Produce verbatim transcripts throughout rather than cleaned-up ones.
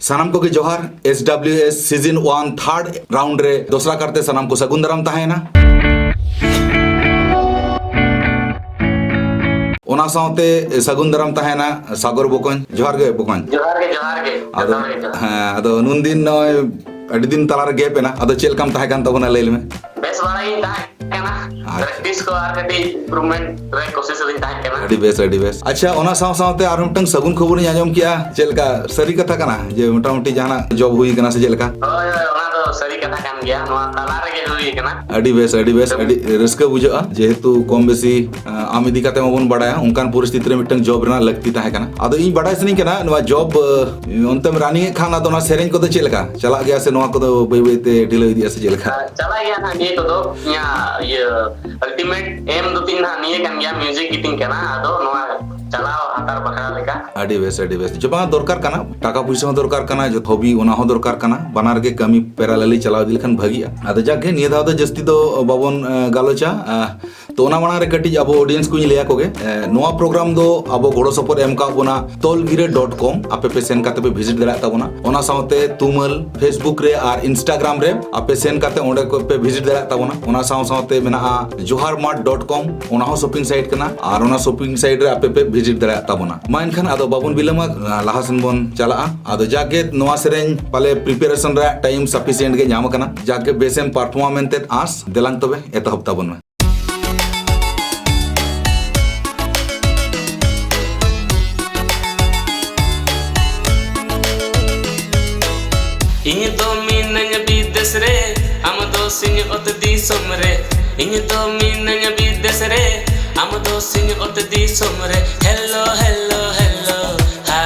ᱥᱟᱱᱟᱢ ᱠᱚᱜᱮ ᱡᱚᱦᱟᱨ᱾ S W S season one third round ᱨᱮ ᱫᱚᱥᱨᱟ ᱠᱟᱨᱛᱮ ᱥᱟᱱᱟᱢ ᱠᱚ ᱥᱟᱹᱜᱩᱱ ᱫᱟᱨᱟᱢ ᱛᱟᱦᱮᱸᱭᱮᱱᱟ᱾ ᱚᱱᱟ ᱥᱟᱶᱛᱮ ᱥᱟᱹᱜᱩᱱ ᱫᱟᱨᱟᱢ ᱛᱟᱦᱮᱸᱭᱮᱱᱟ ᱥᱟᱜᱚᱨ ᱵᱚᱠᱚᱧ᱾ ᱡᱚᱦᱟᱨ ᱜᱮ ᱵᱚᱠᱚᱧ᱾ ᱡᱚᱦᱟᱨ ᱜᱮ, ᱡᱚᱦᱟᱨ ᱜᱮ᱾ ᱟᱫᱚ, ᱡᱚᱛᱚ ᱦᱚᱲ ᱜᱮ ᱡᱚᱦᱟᱨ᱾ ᱦᱮᱸ, ᱟᱫᱚ ᱱᱩᱱ ᱫᱤᱱ ᱱᱚᱜᱼᱚᱭ ᱟᱹᱰᱤ ᱫᱤᱱ ᱛᱟᱞᱟᱨᱮ gap ᱮᱱᱟ, ᱟᱫᱚ ᱪᱮᱫ ᱞᱮᱠᱟᱢ ᱛᱟᱦᱮᱸ ᱠᱟᱱ ᱛᱟᱵᱚᱱᱟ ᱞᱟᱹᱭ ᱞᱮᱢᱮ? ᱵᱮᱥ ᱵᱟᱲᱟ ᱜᱤᱧ ᱛᱟᱦᱮᱸ ᱠᱟᱱᱟ᱾ ᱟᱪᱪᱷᱟ᱾ Practice ᱠᱚ ᱟᱨ ᱠᱟᱹᱴᱤᱡ improvement ᱨᱮ ᱠᱳᱥᱤᱥ ᱨᱤᱧ ᱛᱟᱦᱮᱸ ᱠᱟᱱᱟ᱾ ᱟᱹᱰᱤ ᱵᱮᱥ, ᱟᱹᱰᱤ ᱵᱮᱥ᱾ ᱟᱪᱪᱷᱟ, ᱚᱱᱟ ᱥᱟᱶ ᱥᱟᱶᱛᱮ ᱟᱨᱦᱚᱸ ᱢᱤᱫᱴᱟᱝ ᱥᱟᱹᱜᱩᱱ ᱠᱷᱚᱵᱚᱨᱤᱧ ᱟᱸᱡᱚᱢ ᱠᱮᱜᱼᱟ᱾ ᱪᱮᱫ ᱞᱮᱠᱟ, ᱥᱟᱹᱨᱤ ᱠᱟᱛᱷᱟ ᱠᱟᱱᱟ ᱡᱮ ᱢᱚᱴᱟᱢᱩᱴᱤ ᱡᱟᱦᱟᱱᱟᱜ job ᱦᱩᱭ ᱠᱟᱱᱟ ᱥᱮ ᱪᱮᱫ ᱞᱮᱠᱟ? ᱦᱳᱭ, ᱦᱳᱭ, ᱚᱱᱟ ᱫᱚ ᱥᱟᱹᱨᱤ ᱠᱟᱛᱷᱟ ᱠᱟᱱ ᱜᱮᱭᱟ᱾ ᱱᱚᱣᱟ ᱛᱟᱞᱟ ᱨᱮᱜᱮ ᱦᱩᱭ ᱠᱟᱱᱟ᱾ ᱟᱹᱰᱤ ᱵᱮᱥ, ᱟᱹᱰᱤ ᱵᱮᱥ, ᱟᱹᱰᱤ ᱨᱟᱹᱥᱠᱟᱹ ᱵᱩᱡᱷᱟᱹᱜᱼᱟ᱾ ᱡᱮᱦᱮᱛᱩ ᱠᱚᱢ ᱵᱮᱥᱤ, ᱟᱸ, ᱟᱢ ᱤᱫᱤ ᱠᱟᱛᱮ ᱢᱟᱵᱚᱱ ᱵᱟᱲᱟᱭᱟ, ᱚᱱᱠᱟᱱ ᱯᱚᱨᱤᱥᱛᱷᱤᱛᱤ ᱨᱮ ᱢᱤᱫᱴᱟᱝ job ᱨᱮᱱᱟᱜ ᱞᱟᱹᱠᱛᱤ ᱛᱟᱦᱮᱸ ᱠᱟᱱᱟ᱾ ᱟᱫᱚ ᱤᱧ ᱵᱟᱰᱟᱭ ᱥᱟᱱᱟᱧ ᱠᱟᱱᱟ, ᱱᱚᱣᱟ job, ᱟᱸ, ᱚᱱᱛᱮᱢ running ᱮᱫ ᱠᱷᱟᱱ, ᱟᱫᱚ ᱚᱱᱟ ᱥᱮᱨᱮᱧ ᱠᱚᱫᱚ ᱪᱮᱫ ᱞᱮᱠᱟ? ᱪᱟᱞᱟᱜ ᱜᱮᱭᱟ ᱥᱮ ᱱᱚᱣᱟ ᱠᱚᱫᱚ ᱵᱟᱹᱭ ᱵᱟᱹᱭ ᱛᱮ ᱰᱷᱤᱞᱟᱹᱣ ᱤᱫᱤᱜᱼᱟ ᱥᱮ ᱪᱮᱫ ᱞᱮᱠᱟ? ᱟᱨ ᱪᱟᱞᱟᱜ ᱜᱮᱭᱟ ᱱᱟᱦᱟᱜ ᱱᱤᱭᱟᱹ ᱠᱚᱫᱚ᱾ ᱤᱧᱟᱹᱜ ᱤᱭᱟᱹ ultimate aim ᱫᱚ ᱛᱤᱧ ᱱᱟᱦᱟᱜ ᱱᱤᱭᱟᱹ ᱠᱟᱱ ᱜᱮᱭᱟ, music ᱜᱮ ᱛᱤᱧ ᱠᱟᱱᱟ᱾ ᱟᱫᱚ ᱱᱚᱣᱟ ᱪᱟᱞᱟᱣ ᱦᱟᱛᱟᱲ ᱵᱟᱠᱷᱨᱟ ᱞᱮᱠᱟ᱾ ᱟᱹᱰᱤ ᱵᱮᱥ, ᱟᱹᱰᱤ ᱵᱮᱥ᱾ ᱡᱚᱛᱚᱣᱟᱜ ᱫᱚᱨᱠᱟᱨ ᱠᱟᱱᱟ, ᱴᱟᱠᱟ ᱯᱩᱭᱥᱟᱹ ᱦᱚᱸ ᱫᱚᱨᱠᱟᱨ ᱠᱟᱱᱟ, ᱡᱚᱛᱚ hobby ᱚᱱᱟ ᱦᱚᱸ ᱫᱚᱨᱠᱟᱨ ᱠᱟᱱᱟ᱾ ᱵᱟᱱᱟᱨ ᱜᱮ ᱠᱟᱹᱢᱤ parallelly ᱪᱟᱞᱟᱣ ᱤᱫᱤ ᱞᱮᱠᱷᱟᱱ ᱵᱷᱟᱹᱜᱤᱜᱼᱟ᱾ ᱟᱫᱚ ᱡᱟᱠ ᱜᱮ, ᱱᱤᱭᱟᱹ ᱫᱷᱟᱣ ᱫᱚ ᱡᱟᱹᱥᱛᱤ ᱫᱚ ᱵᱟᱵᱚᱱ, ᱮ, ᱜᱟᱞᱚᱪᱟ᱾ ᱮ, ᱛᱚ ᱚᱱᱟ ᱢᱟᱲᱟᱝ ᱨᱮ ᱠᱟᱹᱴᱤᱡ ᱟᱵᱚ audience ᱠᱚᱧ ᱞᱟᱹᱭ ᱟᱠᱚ ᱜᱮ, ᱮ, ᱱᱚᱣᱟ program ᱫᱚ ᱟᱵᱚ ᱜᱚᱲᱚ ᱥᱚᱯᱚᱦᱚᱫ ᱮᱢ ᱠᱟᱜ ᱵᱚᱱᱟ ᱛᱚᱞᱜᱤᱨᱟᱹ dot com, ᱟᱯᱮ ᱯᱮ ᱥᱮᱱ ᱠᱟᱛᱮ ᱯᱮ visit ᱫᱟᱲᱮᱭᱟᱜ ᱛᱟᱵᱚᱱᱟ᱾ ᱚᱱᱟ ᱥᱟᱶᱛᱮ ᱛᱩᱢᱟᱹᱞ, Facebook ᱨᱮ ᱟᱨ Instagram ᱨᱮ ᱟᱯᱮ ᱥᱮᱱ ᱠᱟᱛᱮ ᱚᱸᱰᱮ ᱠᱚ ᱯᱮ visit ᱫᱟᱲᱮᱭᱟᱜ ᱛᱟᱵᱚᱱᱟ᱾ ᱚᱱᱟ ᱥᱟᱶ ᱥᱟᱶᱛᱮ ᱢᱮᱱᱟᱜᱼᱟ ᱡᱚᱦᱟᱨ mart dot com, ᱚᱱᱟ ᱦᱚᱸ shopping site ᱠᱟᱱᱟ, ᱟᱨ ᱚᱱᱟ shopping site ᱨᱮ ᱟᱯᱮ ᱯᱮ visit ᱫᱟᱲᱮᱭᱟᱜ ᱛᱟᱵᱚᱱᱟ᱾ ᱢᱟ ᱮᱱᱠᱷᱟᱱ ᱟᱫᱚ ᱵᱟᱵᱚᱱ ᱵᱤᱞᱚᱢᱟ, ᱞᱟᱦᱟ ᱥᱮᱱ ᱵᱚᱱ ᱪᱟᱞᱟᱜᱼᱟ᱾ ᱟᱫᱚ ᱡᱟᱜᱮ ᱱᱚᱣᱟ ᱥᱮᱨᱮᱧ ᱯᱟᱞᱮ preparation ᱨᱮᱭᱟᱜ time sufficient ᱜᱮ ᱧᱟᱢ ᱟᱠᱟᱱᱟ, ᱡᱟᱜᱮ ᱵᱮᱥᱮᱢ perform ᱢᱮᱱᱛᱮ ᱟᱸᱥ᱾ ᱫᱮᱞᱟᱝ ᱛᱚᱵᱮ ᱮᱛᱚᱦᱚᱵ ᱛᱟᱵᱚᱱ ᱢᱮ᱾ ᱤᱧ ᱫᱚ ᱢᱤᱱᱟᱹᱧᱟ ᱵᱤᱫᱮᱥ ᱨᱮ, ᱟᱢ ᱫᱚ ᱥᱤᱧ ᱚᱛ ᱫᱤᱥᱚᱢ ᱨᱮ᱾ ᱤᱧ ᱫᱚ ᱢᱤᱱᱟᱹᱧᱟ ᱵᱤᱫᱮᱥ ᱨᱮ, ᱟᱢ ᱫᱚ ᱥᱤᱧ ᱚᱛ ᱫᱤᱥᱚᱢ ᱨᱮ᱾ Hello, hello, hello, hi᱾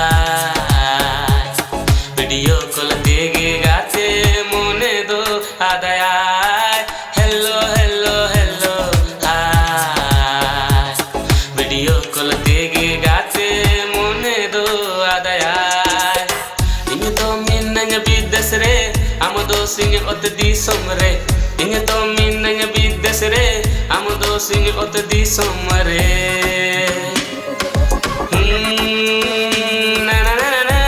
Video call ᱛᱮᱜᱮ ᱜᱟᱛᱮ ᱢᱚᱱᱮ ᱫᱚ ᱟᱫᱟᱭᱟᱭ᱾ Hello, hello, hello, hi᱾ Video call ᱛᱮᱜᱮ ᱜᱟᱛᱮ ᱢᱚᱱᱮ ᱫᱚ ᱟᱫᱟᱭᱟᱭ᱾ ᱤᱧ ᱫᱚ ᱢᱤᱱᱟᱹᱧᱟ ᱵᱤᱫᱮᱥ ᱨᱮ, ᱟᱢ ᱫᱚ ᱥᱤᱧ ᱚᱛ ᱫᱤᱥᱚᱢ ᱨᱮ᱾ ᱤᱧ ᱫᱚ ᱢᱤᱱᱟᱹᱧᱟ ᱵᱤᱫᱮᱥ ᱨᱮ, ᱟᱢ ᱫᱚ ᱥᱤᱧ ᱚᱛ ᱫᱤᱥᱚᱢ ᱨᱮ᱾ ᱦᱩᱸ, ᱱᱟ, ᱱᱟ, ᱱᱟ᱾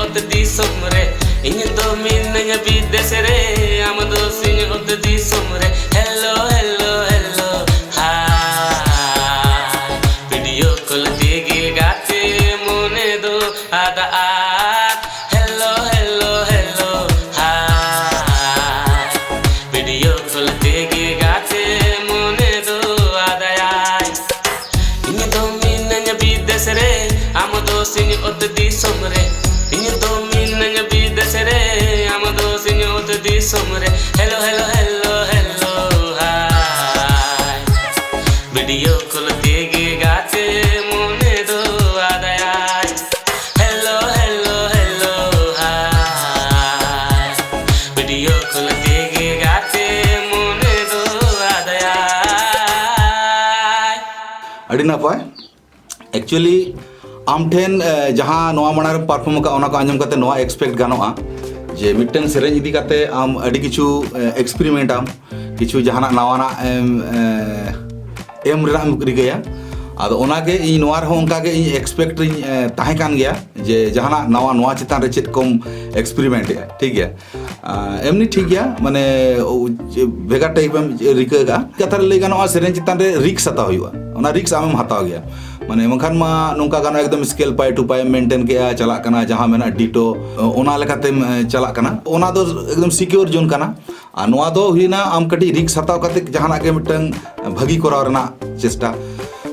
ᱚᱛ ᱫᱤᱥᱚᱢ ᱨᱮ, ᱤᱧ ᱫᱚ ᱢᱤᱱᱟᱹᱧᱟ ᱵᱤᱫᱮᱥ ᱨᱮ, ᱟᱢ ᱫᱚ ᱥᱤᱧ ᱚᱛ ᱫᱤᱥᱚᱢ ᱨᱮ᱾ Hello, hello, hello, hi. Video call ᱛᱮᱜᱮ ᱜᱟᱛᱮ ᱢᱚᱱᱮ ᱫᱚ ᱟᱫ ᱟᱫ᱾ Hello, hello, hello, hi. Video call ᱛᱮᱜᱮ ᱜᱟᱛᱮ ᱢᱚᱱᱮ ᱫᱚ ᱟᱫᱟᱭᱟᱭ᱾ ᱤᱧ ᱫᱚ ᱢᱤᱱᱟᱹᱧᱟ ᱵᱤᱫᱮᱥ ᱨᱮ, ᱟᱢ ᱫᱚ ᱥᱤᱧ ᱚᱛ ᱫᱤᱥᱚᱢ ᱨᱮ᱾ ᱤᱧ ᱫᱚ ᱢᱤᱱᱟᱹᱧᱟ ᱵᱤᱫᱮᱥ ᱨᱮ, ᱟᱢ ᱫᱚ ᱥᱤᱧ ᱚᱛ ᱫᱤᱥᱚᱢ ᱨᱮ᱾ Hello, hello, hello, hello, hi. Video call ᱛᱮᱜᱮ ᱜᱟᱛᱮ ᱢᱚᱱᱮ ᱫᱚ ᱟᱫᱟᱭᱟᱭ᱾ Hello, hello, hello, hi. Video call ᱛᱮᱜᱮ ᱜᱟᱛᱮ ᱢᱚᱱᱮ ᱫᱚ ᱟᱫᱟᱭᱟᱭ᱾ ᱟᱹᱰᱤ ᱱᱟᱯᱟᱭ᱾ Actually, ᱟᱢ ᱴᱷᱮᱱ, ᱮ, ᱡᱟᱦᱟᱸ ᱱᱚᱣᱟ ᱢᱟᱲᱟᱝ ᱨᱮᱢ perform ᱟᱠᱟᱫ, ᱚᱱᱟ ᱠᱚ ᱟᱸᱡᱚᱢ ᱠᱟᱛᱮ ᱱᱚᱣᱟ expect ᱜᱟᱱᱚᱜᱼᱟ ᱡᱮ ᱢᱤᱫᱴᱟᱝ ᱥᱮᱨᱮᱧ ᱤᱫᱤ ᱠᱟᱛᱮ ᱟᱢ ᱟᱹᱰᱤ ᱠᱤᱪᱷᱩ, ᱮ, experiment ᱟᱢ, ᱠᱤᱪᱷᱩ ᱡᱟᱦᱟᱱᱟᱜ ᱱᱟᱣᱟᱱᱟᱜ ᱮᱢ, ᱮ, ᱮᱢ ᱨᱮᱱᱟᱜ ᱮᱢ ᱨᱤᱠᱟᱹᱭᱟ᱾ ᱟᱫᱚ ᱚᱱᱟᱜᱮ ᱤᱧ ᱱᱚᱣᱟ ᱨᱮᱦᱚᱸ ᱚᱱᱠᱟᱜᱮ ᱤᱧ expect ᱨᱤᱧ, ᱮ, ᱛᱟᱦᱮᱸ ᱠᱟᱱ ᱜᱮᱭᱟ ᱡᱮ ᱡᱟᱦᱟᱱᱟᱜ ᱱᱟᱣᱟ, ᱱᱚᱣᱟ ᱪᱮᱛᱟᱱ ᱨᱮ ᱪᱮᱫ ᱠᱚᱢ experiment ᱮᱫᱼᱟ, ᱴᱷᱤᱠ ᱜᱮᱭᱟ᱾ ᱟ, ᱮᱢᱱᱤ ᱴᱷᱤᱠ ᱜᱮᱭᱟ, ᱢᱟᱱᱮ, ᱳ, ᱡᱮ ᱵᱷᱮᱜᱟᱨ type ᱮᱢ ᱨᱤᱠᱟᱹ ᱠᱟᱜᱼᱟ᱾ ᱠᱟᱛᱷᱟ ᱨᱮ ᱞᱟᱹᱭ ᱜᱟᱱᱚᱜᱼᱟ, ᱥᱮᱨᱮᱧ ᱪᱮᱛᱟᱱ ᱨᱮ risk ᱦᱟᱛᱟᱣ ᱦᱩᱭᱩᱜᱼᱟ, ᱚᱱᱟ risk ᱟᱢᱮᱢ ᱦᱟᱛᱟᱣ ᱜᱮᱭᱟ᱾ ᱢᱟᱱᱮ, ᱵᱟᱝᱠᱷᱟᱱ ᱢᱟ ᱱᱚᱝᱠᱟ ᱜᱟᱱᱚᱜᱼᱟ, ᱮᱠᱫᱚᱢ scale ᱯᱟᱭ to ᱯᱟᱭ ᱮᱢ maintain ᱠᱮᱜᱼᱟ, ᱪᱟᱞᱟᱜ ᱠᱟᱱᱟ, ᱡᱟᱦᱟᱸ ᱢᱮᱱᱟᱜᱼᱟ ditto, ᱚᱱᱟ ᱞᱮᱠᱟᱛᱮᱢ, ᱮ, ᱪᱟᱞᱟᱜ ᱠᱟᱱᱟ, ᱚᱱᱟ ᱫᱚ ᱮᱠᱫᱚᱢ secure zone ᱠᱟᱱᱟ᱾ ᱟᱨ ᱱᱚᱣᱟ ᱫᱚ ᱦᱩᱭᱱᱟ ᱟᱢ ᱠᱟᱹᱴᱤᱡ risk ᱦᱟᱛᱟᱣ ᱠᱟᱛᱮ ᱡᱟᱦᱟᱱᱟᱜ ᱜᱮ ᱢᱤᱫᱴᱟᱝ ᱵᱷᱟᱹᱜᱤ ᱠᱚᱨᱟᱣ ᱨᱮᱱᱟᱜ ᱪᱮᱥᱴᱟ᱾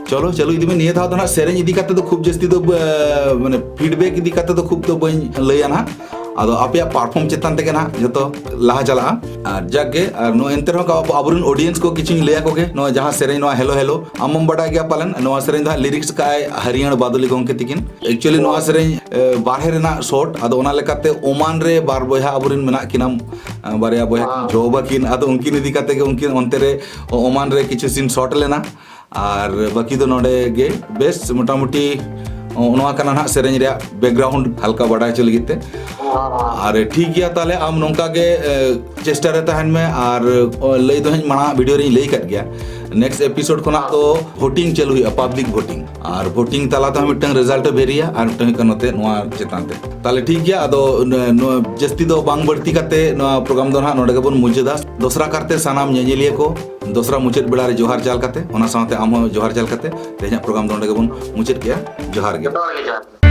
ᱪᱚᱞᱚ, ᱪᱟᱹᱞᱩ ᱤᱫᱤ ᱢᱮ᱾ ᱱᱤᱭᱟᱹ ᱫᱷᱟᱣ ᱫᱚ ᱱᱟᱦᱟᱜ ᱥᱮᱨᱮᱧ ᱤᱫᱤ ᱠᱟᱛᱮ ᱫᱚ ᱠᱷᱩᱵ ᱡᱟᱹᱥᱛᱤ ᱫᱚ, ᱮ, ᱢᱟᱱᱮ, feedback ᱤᱫᱤ ᱠᱟᱛᱮ ᱫᱚ ᱠᱷᱩᱵ ᱫᱚ ᱵᱟᱹᱧ ᱞᱟᱹᱭᱟ ᱱᱟᱦᱟᱜ᱾ ᱟᱫᱚ ᱟᱯᱮᱭᱟᱜ perform ᱪᱮᱛᱟᱱ ᱛᱮᱜᱮ ᱱᱟᱦᱟᱜ ᱡᱚᱛᱚ ᱞᱟᱦᱟ ᱪᱟᱞᱟᱜᱼᱟ᱾ ᱟᱨ ᱡᱟᱠ ᱜᱮ, ᱟᱨ ᱱᱚᱣᱟ ᱮᱱᱛᱮ ᱨᱮᱦᱚᱸ ᱟᱵᱚ, ᱟᱵᱚᱨᱮᱱ audience ᱠᱚ ᱠᱤᱪᱷᱩᱧ ᱞᱟᱹᱭ ᱟᱠᱚ ᱜᱮ, ᱱᱚᱣᱟ ᱡᱟᱦᱟᱸ ᱥᱮᱨᱮᱧ, ᱱᱚᱣᱟ Hello Hello, ᱟᱢ ᱢᱟᱢ ᱵᱟᱰᱟᱭ ᱜᱮᱭᱟ ᱯᱟᱞᱮᱱ, ᱱᱚᱣᱟ ᱥᱮᱨᱮᱧ ᱫᱚ ᱦᱟᱸᱜ lyrics ᱠᱟᱜᱼᱟᱭ ᱦᱟᱹᱨᱤᱭᱟᱹᱲ ᱵᱟᱫᱚᱞᱤ ᱜᱚᱢᱠᱮ ᱛᱤᱠᱤᱱ᱾ Actually, ᱱᱚᱣᱟ ᱥᱮᱨᱮᱧ, ᱮ, ᱵᱟᱨᱦᱮ ᱨᱮᱱᱟᱜ shot, ᱟᱫᱚ ᱚᱱᱟ ᱞᱮᱠᱟᱛᱮ ᱳᱢᱟᱱ ᱨᱮ ᱵᱟᱨ ᱵᱚᱭᱦᱟ ᱟᱵᱚᱨᱮᱱ ᱢᱮᱱᱟᱜ ᱠᱤᱱᱟ, ᱮ, ᱵᱟᱨᱭᱟ ᱵᱚᱭᱦᱟ ᱠᱤᱱ ᱡᱚᱵ ᱟᱹᱠᱤᱱ, ᱟᱫᱚ ᱩᱱᱠᱤᱱ ᱤᱫᱤ ᱠᱟᱛᱮ ᱜᱮ ᱩᱱᱠᱤᱱ ᱚᱱᱛᱮ ᱨᱮ ᱳᱢᱟᱱ ᱨᱮ ᱠᱤᱪᱷᱩ scene shot ᱞᱮᱱᱟ᱾ ᱟᱨ ᱵᱟᱹᱠᱤ ᱫᱚ ᱱᱚᱰᱮ ᱜᱮ᱾ ᱵᱮᱥ, ᱢᱚᱴᱟᱢᱩᱴᱤ, ᱚ, ᱱᱚᱣᱟ ᱠᱟᱱᱟ ᱱᱟᱦᱟᱜ ᱥᱮᱨᱮᱧ ᱨᱮᱭᱟᱜ background ᱦᱟᱞᱠᱟ ᱵᱟᱰᱟᱭ ᱦᱚᱪᱚ ᱞᱟᱹᱜᱤᱫ ᱛᱮ᱾ ᱟᱨ ᱴᱷᱤᱠ ᱜᱮᱭᱟ, ᱛᱟᱦᱞᱮ ᱟᱢ ᱱᱚᱝᱠᱟ ᱜᱮ, ᱮ, ᱪᱮᱥᱴᱟ ᱨᱮ ᱛᱟᱦᱮᱱ ᱢᱮ ᱟᱨ, ᱚ, ᱞᱟᱹᱭ ᱫᱚ ᱦᱟᱸᱜ ᱢᱟᱲᱟᱝ ᱟᱜ video ᱨᱮᱧ ᱞᱟᱹᱭ ᱟᱠᱟᱫ ᱜᱮᱭᱟ᱾ ᱱᱮᱠᱥᱴ ᱮᱯᱤᱥᱳᱰ ᱠᱷᱚᱱᱟᱜ ᱫᱚ ᱵᱷᱳᱴᱤᱝ ᱪᱟᱹᱞᱩ ᱦᱩᱭᱩᱜᱼᱟ, ᱯᱟᱵᱽᱞᱤᱠ ᱵᱷᱳᱴᱤᱝ᱾ ᱟᱨ ᱵᱷᱳᱴᱤᱝ ᱛᱟᱞᱟ ᱛᱮᱦᱚᱸ ᱢᱤᱫᱴᱟᱝ ᱨᱮᱡᱟᱞᱴ ᱮ ᱵᱷᱮᱨᱤᱭᱟ ᱟᱨ ᱢᱤᱫᱴᱟᱝ ᱦᱩᱭᱩᱜ ᱠᱟᱱᱟ ᱱᱚᱛᱮ ᱱᱚᱣᱟ ᱪᱮᱛᱟᱱ ᱛᱮ᱾ ᱛᱟᱦᱞᱮ ᱴᱷᱤᱠ ᱜᱮᱭᱟ, ᱟᱫᱚ ᱱᱚᱣᱟ ᱡᱟᱹᱥᱛᱤ ᱫᱚ ᱵᱟᱝ ᱵᱟᱹᱲᱛᱤ ᱠᱟᱛᱮ ᱱᱚᱣᱟ ᱯᱨᱳᱜᱨᱟᱢ ᱫᱚ ᱱᱟᱦᱟᱜ ᱱᱚᱰᱮ ᱜᱮᱵᱚᱱ ᱢᱩᱪᱟᱹᱫᱟ᱾ ᱫᱚᱥᱨᱟ ᱠᱟᱨᱛᱮ ᱥᱟᱱᱟᱢ ᱧᱮᱧᱮᱞᱤᱭᱟᱹ ᱠᱚ ᱫᱚᱥᱨᱟ ᱢᱩᱪᱟᱹᱫ ᱵᱮᱲᱟ ᱨᱮ ᱡᱚᱦᱟᱨ ᱪᱟᱞ ᱠᱟᱛᱮ, ᱚᱱᱟ ᱥᱟᱶᱛᱮ ᱟᱢ ᱦᱚᱸ ᱡᱚᱦᱟᱨ ᱪᱟᱞ ᱠᱟᱛᱮ ᱛᱮᱦᱮᱧᱟᱜ ᱯᱨᱳᱜᱨᱟᱢ ᱫᱚ ᱱᱚᱰᱮ ᱜᱮᱵᱚᱱ ᱢᱩᱪᱟᱹᱫ ᱠᱮᱜᱼᱟ᱾ ᱡᱚᱦᱟᱨ ᱜᱮ᱾ ᱡᱚᱛᱚ ᱦᱚᱲ ᱜᱮ ᱡᱚᱦᱟᱨ᱾